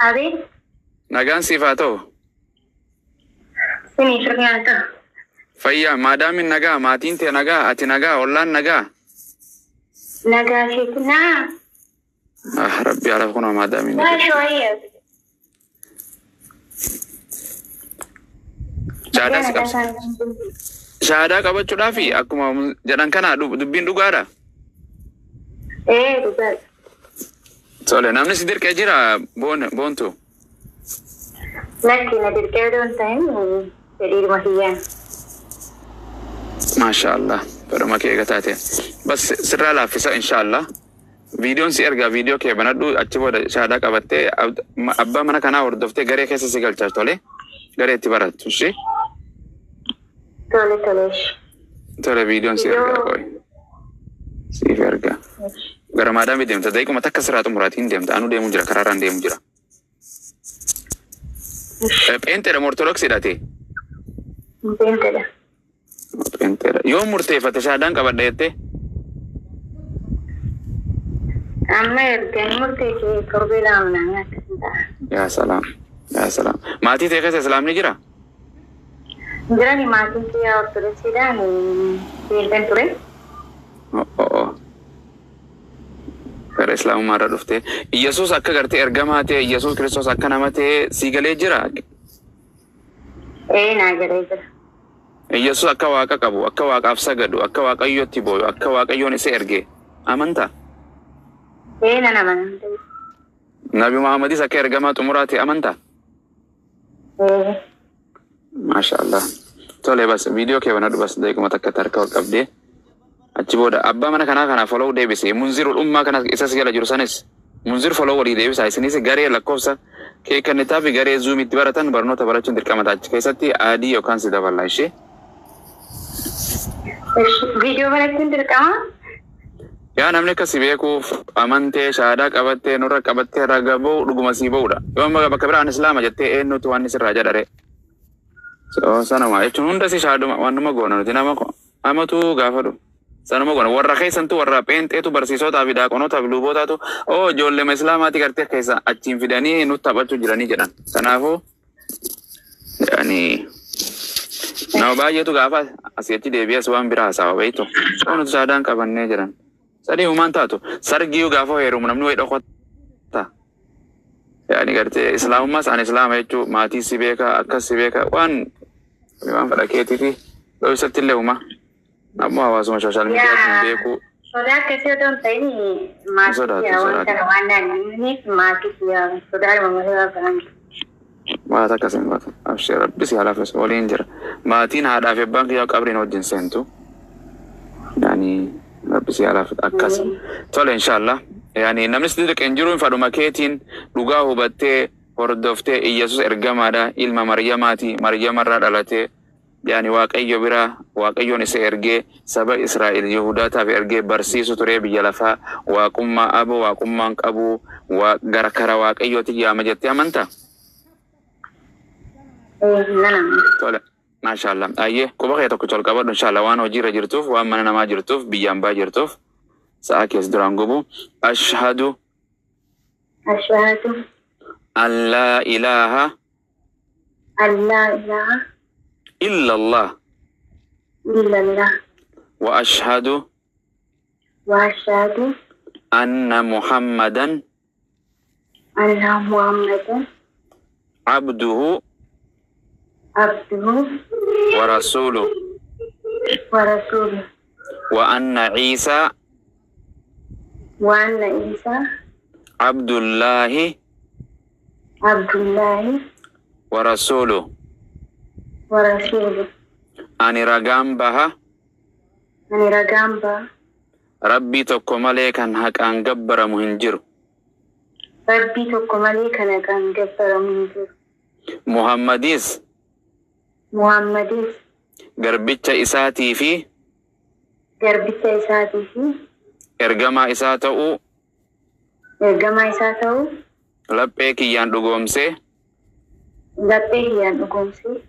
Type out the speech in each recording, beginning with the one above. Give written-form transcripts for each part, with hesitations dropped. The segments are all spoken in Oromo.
Abeet. Nagaan siif haa ta'u. Siniif haa ta'u. Fayyaa maadaamin nagaa, maatiin tee nagaa, ati nagaa, ollaan nagaa. Nagaa keeti naa. Ah, Rabbi ala kunoo maadaamin. Naa shooyee. Shaadaa si qabsa. Shaadaa qabachuudhaafi akkuma jedhan kana dubbiin dhugaadha. Ee dhugaadha. Tole, namni si dirqee jira boontu. Lakki, na dirqee odoo hin ta'in fedhiidhuma kiyyaan. Maasha Allah. Fedhuma kee eega taate. Bas, sirraa laaffisa insha Allah. Viidiyoon si ergaa, viidiyoo kee banadhu. Achi booda shaadaa qabattee abbaa mana kanaa hordoftee garee keessa si galchaa, tole. Garee itti barattu ishee. Tole tole. Tole, viidiyoon si ergaa, qoy. Siif ergaa. Gara maadaamii deemta, daqiiquma takka sirraa xumuraatiin deemta. Anuu deemu jira, karaarraan deemu jira. Pheenxeedha moo Ortodoksiidha ta'e? Pheenxeedha. Pheenxeedha. Yoo murteeffate shaadaan qabadha jettee? Amma erga murteessee torbee 2 naannoo akkasii ta'a. Yaa salaam. Yaa salaam. Maatii ta'e keessa islaamni jira? Jirani, maatiin kiyyaa Ortodoksiidhaan, pheenxeen ture. Oh. Gara islaamummaa irra dhuftee. Iyyasuus akka gartee ergamaa ta'e, Iyyasuus Kiristoos akka nama ta'e sii galee jira? Ee, naa galee jira. Iyyasuus akka waaqa qabu, akka waaqaaf sagadu, akka waaqayyotti booyu, akka waaqayyoon isa erge amantaa? Ee, nan amana. Nabi Muhammadis akka ergamaa xumuraa ta'e amantaa? Ee. Maasha Allah. Tole, bas, viidiyoo kee banadhu. Bas, daqiiquma takka harka ol qabdee. Achi booda abbaa mana kanaa kana follow deebisi. Munzirul ummaa kana isas jala jiru sanis Munzir follow walii deebisa. Isinis garee lakkoofsa kee kennitaa fi garee Zoomitti baratan barnoota barachuun dirqama ta'a. Achi keessatti add yookaan si daballa ishee. Viidiyoo banachuun dirqama? Yaa, namni akka si beekuuf amantee shaadaa qabattee nurra qabattee raga ba'u dhuguma sii ba'udha. Yoo amma bakka biraan islaama jettee eenyutu waan sirraa jedhare. So sanuma jechuun hunda si shaaduma waanuma goona nuti nama amatu gaafa dhufu. Sanuma goona, warra keessantu, warra pheenxeetu, barsiisotaa fi daaqonotaa fi lubootaatu oo ijoollee islaamaati gartee keessa achiin fidanii nutti taphachuu jiranii jedhan. Kanaafuu yani nama baay'eetu gaafa asii achi deebi'es waan biraa haasawa beektu. Oo, nuti shaadaan qabannee jiran. Sadii humaan taatu sargiyuu gaafa heerumu namni wayi dhokota. Yani gartee islaamummaas ani islaama jechuu maatii si beeka, akkas si beeka, waan fedha keetiiti dho'isatti illee huma. Ammoo hawaasuma social miidiyaatiin beekuu. Sodaa akkasii otoo hin ta'in maatii Sodaatu, kiyyaa waan sodaatu. kana waan naannaniif maatii kiyyaa sodaadhuma malee waan biraan miti. Waan akkas hin godhu. Abshir, Rabbi si haa laafisu, waliin jira. Maatiin haadhaa fi abbaan kiyyaa qabriin wajjin seentu. Yani Rabbi si haa laafisu akkas. Tole, inshallah. Yani namni si dirqe hin jiru, fadhuma keetiin dhugaa hubattee hordoftee Iyyasuus ergamaadha, ilma Maryamaati, Maryamarraa dhalatee, yani Waaqayyo biraa Waaqayyoon isa ergee saba Israa'el Yihuudootaaf ergee barsiisu ture biyya lafaa, waaqummaa abo waaqummaan qabu gara kara Waaqayyooti yaama jettee amantaa? Ee, nan amana. Tole. Maashaallah. Ayyee, quba kee tokko ol qabadhu inshallah, waan hojiirra jirtuuf, waan mana namaa jirtuuf, biyyaan baa jirtuuf sa'a keessa duraan gubu. Ashhadu. Ashhadu. An laa ilaaha. An laa ilaaha. Illallah. Illallah. Wa ashhadu. Wa ashhadu. Anna Muhammadan. Anna Muhammadan. Abduhu. Abduhu. Wa rasuluhu. Wa rasuluhu. Wa anna Ciisaa. Wa anna Isa. Abdullaahi. Abdullahi. Wa rasuluhu. Wa rasuluhu. Ani ragaan baha. Ani ragaan baha. Rabbii tokko malee kan haqaan gabbaramu hin jiru. Rabbii tokko malee kan haqaan gabbaramu hin jiru. Muhammadis. Muhammadis. Garbicha isaatii fi. Garbicha isaatii fi. Ergamaa isaa ta'uu. Ergamaa isaa ta'uu. Laphee kiyyaan dhugoomsee. Laphee kiyyaan dhugoomsee.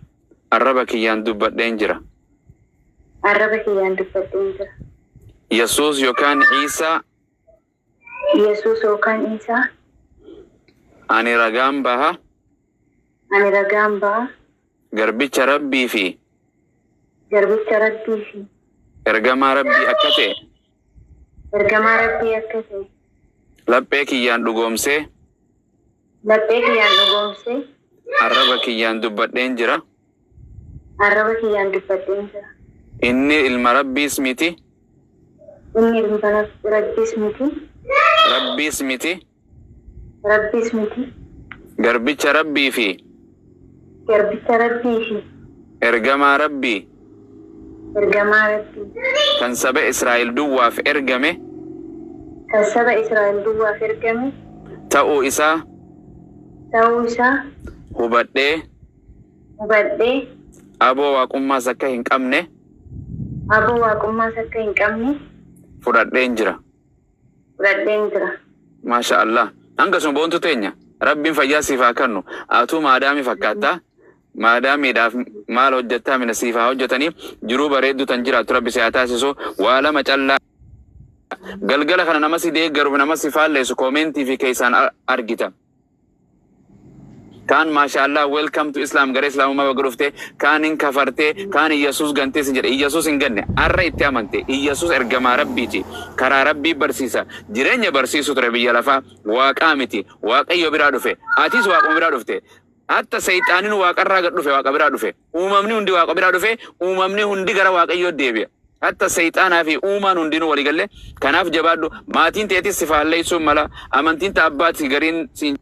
Arraba kiyyaan dubbadheen jira. Arraba kiyyaan dubbadheen jira. Yesuus yookaan Ciisaa. Yesuus yookaan Isaa. Ani ragaan baha. Ani ragaan baha. Garbicha Rabbii fi Garbicha Rabbii fi ergamaa Rabbii akka ta'e ergamaa Rabbii akka ta'e laphee kiyyaan dhugoomsee laphee kiyyaan dhugoomsee arraba kiyyaan dubbadheen jira. Arraba kiyyaan dubbadheen jira. Inni ilma Rabbiis miti, Inni ilma Rabbiis miti, Rabbiis miti, Rabbiis miti, garbicha Rabbii fi garbicha Rabbii fi ergamaa Rabbii ergamaa Rabbii kan saba Israa'el duwwaaf ergame kan saba Israa'el duwwaaf ergame ta'uu isaa ta'uu isaa hubadhee hubadhee aboo waaqummaas akka hin qabne aboo waaqummaas akka hin qabne fudhadheen jira. Fudhadheen jira. Maasha Allah. Hangasuma boontu teenya. Rabbiin fayyaa siif haa kennu. Atuu maadaamii fakkaattaa. Maadaamiidhaaf maal hojjettaa mina siif haa hojjetanii jiruu bareedduu tan jiraattu Rabbi si haa taasisu. Waa lama callaa. Galgala kana nama si deeggaruuf nama si faalleessu koomentii fi keessaan argita. Kaan maasha Allah, welcome to Islam, gara Islaamummaa baga dhufte, kaan hin kafartee, kaan Iyyasuus gantee sin jedhe. Iyyasuus hin ganne, arra itti amante. Iyyasuus ergamaa Rabbiiti, karaa Rabbii barsiisa, jireenya barsiisu ture biyya lafaa, waaqaa miti, Waaqayyo biraa dhufe. Atis waaquma biraa dhufte. Hatta seexaanin waaqarraa gad dhufe, waaqa biraa dhufe. Uumamni hundi waaqa biraa dhufe, uumamni hundi gara Waaqayyoo deebi'a. Hatta seexaanaa fi uumaan hundinuu walii galle. Kanaaf jabaadhu. Maatiin teetis si faalleessuun mala, amantiin ta abbaati gariin siin